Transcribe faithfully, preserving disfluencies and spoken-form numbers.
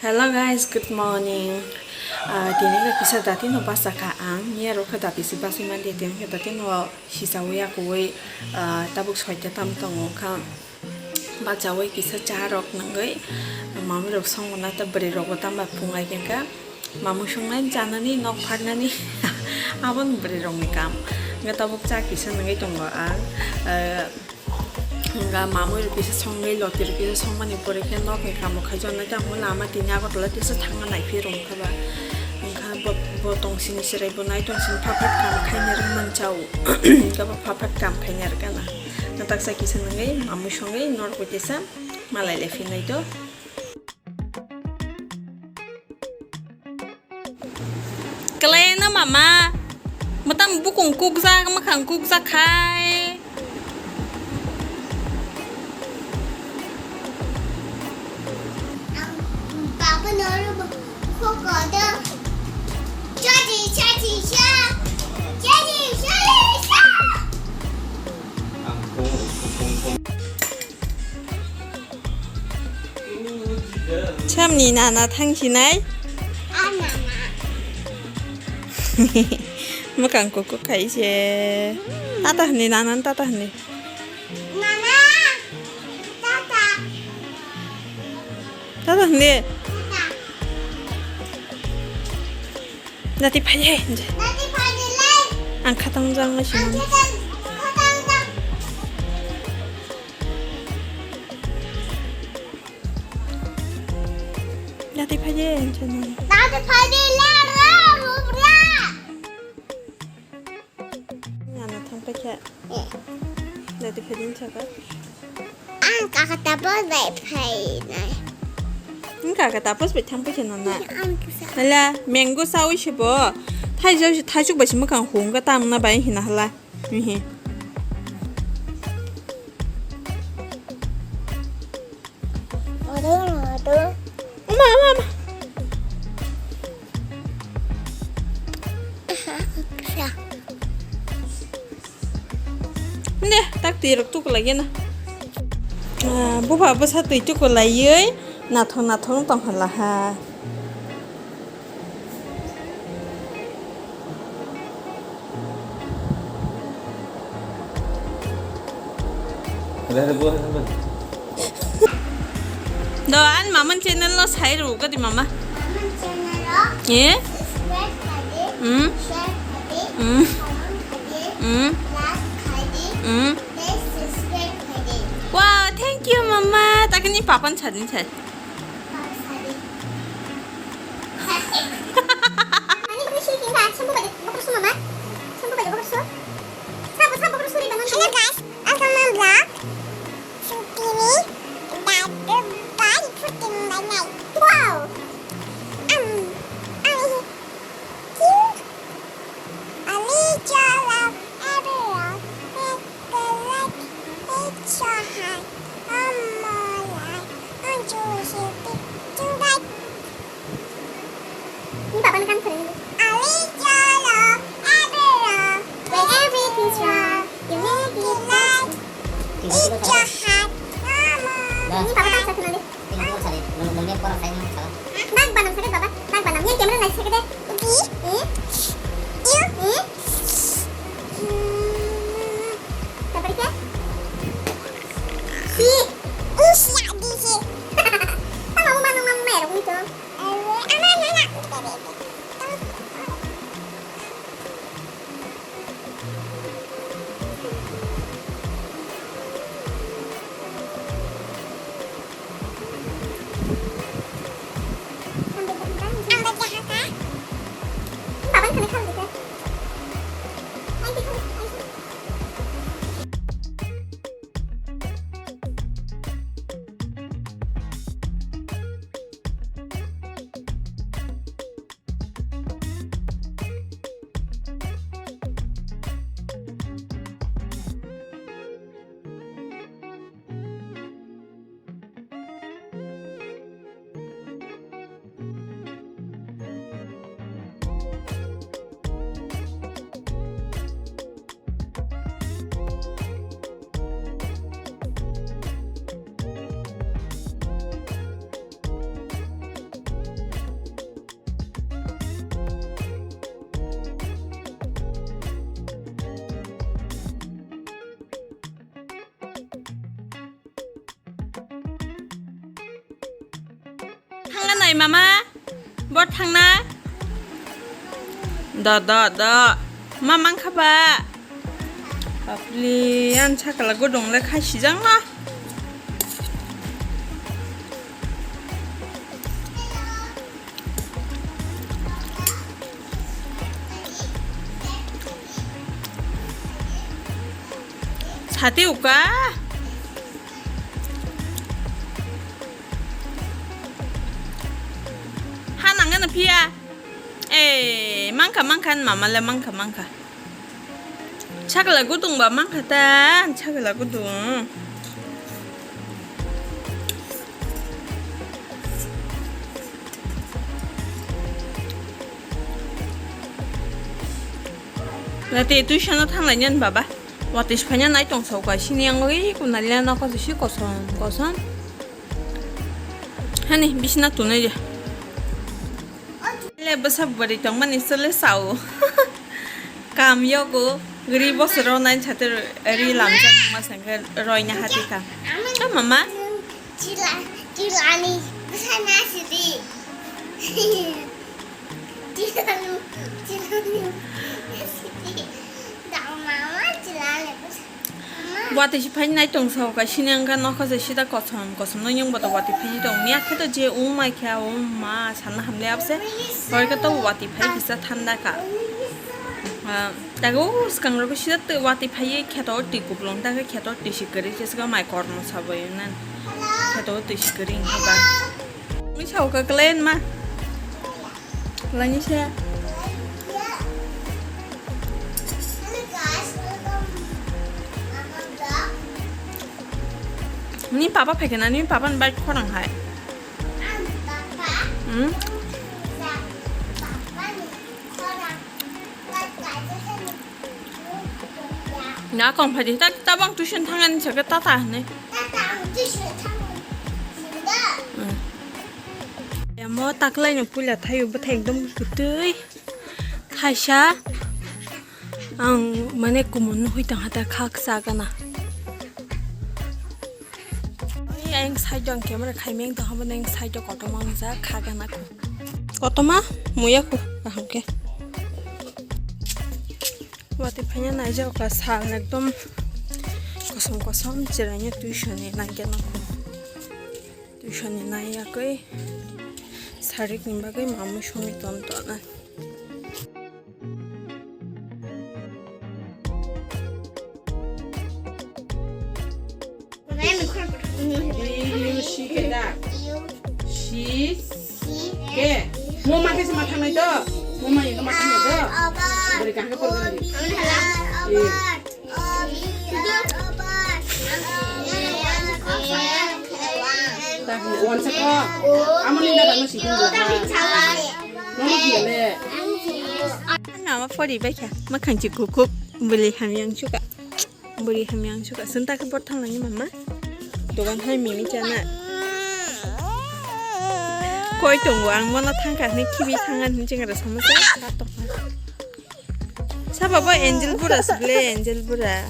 Hello guys, good morning. Ah, tini khe kisa dati no basa kha ang. Miya rok khe dati si basai mandi, tini khe dati no sisa uya kuwi, ah, tabuk soita tam tongo kha. Bachawi kisa cha rok nangwi, mamwi rok songmana ta bwrwi rok bo tamba phungai khe kha. Mamwi songnai chanani nok pharnani aboni bwrwi rokni kam. Hwnkhe tabuk cha kisa nangwi tongo ang. Ah, Hwnga mamui rok kisa songwi loti rok kisa songmani pore khe nok ni kamo khai jonna ta mo lama tini Agartala kisa thangna nai phi rung kha ba. Hwnga bo, bo tong sini serai bo nai tong sini phaphat kam khai nya rwng man chao. Hwnga bo phaphat kam khai nya rwgana. Na taksa kisa nangwi mamui songwi norok bo kisa malai le phi nai to. Kwlai no mama, mwtang bukung kukjak, mwkhang kukjak khai. Samni nana thangsinai. Mwkhang kuku khaise. Tata hwnwi nana tata hwnwi. Tata hwnwi. Nati phai he. Ang khatang jang ma sini. Nati phai de, nati phai de, la, la, la. Nana thang paikha. Nati phai de, nati phai. Ang kaka tapos bai phainai. Ang kaka tapos bai thang paikha nana. Ang kisa. Hala, mango sawi se bo. Thai jau, thai chuk bai se mwkhang hung ka tam na bai hina hala. Mihi. Oro, oro. Ama, ama, ama. Nde, tak twi rok tuku lagi na. Ah, buba bwsa twi tuku laiwi nathok nathok tong hala ha. Do an maman channel lo sai ru gadi mama. Maman channel lo. Eh? Subscribe khaidi. Hmm? Share khaidi. Hmm? Comment khaidi. Hmm? Like khaidi. Hmm? Please subscribe khaidi. Wow, thank you mama. Takini papan chadin chai. Hello guys, welcome to my vlog. Sutini dadu bai puting bai nai. Wow. Am, am, cute. A little love everyone. Make the light hit your heart. One more light. Don't you wish you did tonight? Ni papa ni kan kering. A little love everyone. When everything's wrong, you make it right. Hit your heart. One more. Ni papa kan sa kenal deh. Bag banam sakit baba, bag banam. Yang camera naik sakit deh. Di. Eh? Iu. Eh? Dapat ikan? Si. Ini siap di si. Sama mama, mama, mama, ya, itu. Eh, ama, anak. Ai mama, bor thangna? Do, do, do. Ma mankha ba? Bapli, an sakala gudung le khai sijak na. Sati uka. Ha nangana phiya. Eh, mankha, mankha, mama le mankha, mankha. Sakala gudung ba mankha ta, sakala gudung. Lati tuition no thanglaini ani baba. Watwi siphaina nai tong sauka sini ang oi kunali na nokho si kosom kosom. Hani bisina tunai je. Le bwsa bwrwi tongmani chole sao. Kam yogo gri bosoro nai chate ri lamjak ma sangkhe roina hati ka. Ka mama? Chila, chilani bwsa na sidi. Chilani, chilani sidi. Dao mama chilani bwsa. Watwi si phai nai tong sao ka sini ang ka nokho se sida kosom kosom no yung boto watwi phai tong ni akhe to je um mai kha um ma sanna hamle abse. Hoi ka to watwi phai kisa thanda ka. Ah, tago skang rogo sida watwi phai kheto twi kuplong ta kheto twi si kwrwi se sika mai kormo sabo yun nan. Kheto twi si kwrwi wngkha ba. Ui sao ka klen ma. Lainise. Ni papa phaikhe na, ni papa ni bike khorang hai. Hmm? Na kong phaidi ta tabang tuition thangani saka tata hwnwi. Tata ang tuition thangani saka. Hmm. Emo taklaino puila thaio bwthai ekdom kwtwi thaisa. Ang mane kumun nugwi tongha ta khaksa gana. Ani ayang side o ang camera khaimeng tongha bo nang side o kotorma wngjak kha gana kho. Kotorma muya kho kaham khe. Watwi phaina naijak kha sal ekdom kosom kosom chwraino tuition ni nai gana kho. Tuition ni nai yakwi sarik ni bagwi mamwi songwi ton tona. Mo ma khe se ma thangnai to. Mo ma yeno ma thangnai to. Bwrwi kaham khe porgani. Wansa ko. Amo ni dada no si. Mama pori bai kha. Ma khang chi kuk kuk. Bwrwi hamyang chuka. Bwrwi hamyang chuka. Santa khe bor thang nani mama. Dogan hai mimi chana. Koi tongo ang mano thang kha ni khibi thang ani chingra sama sa. Sa baba Angel bura sile Angel bura.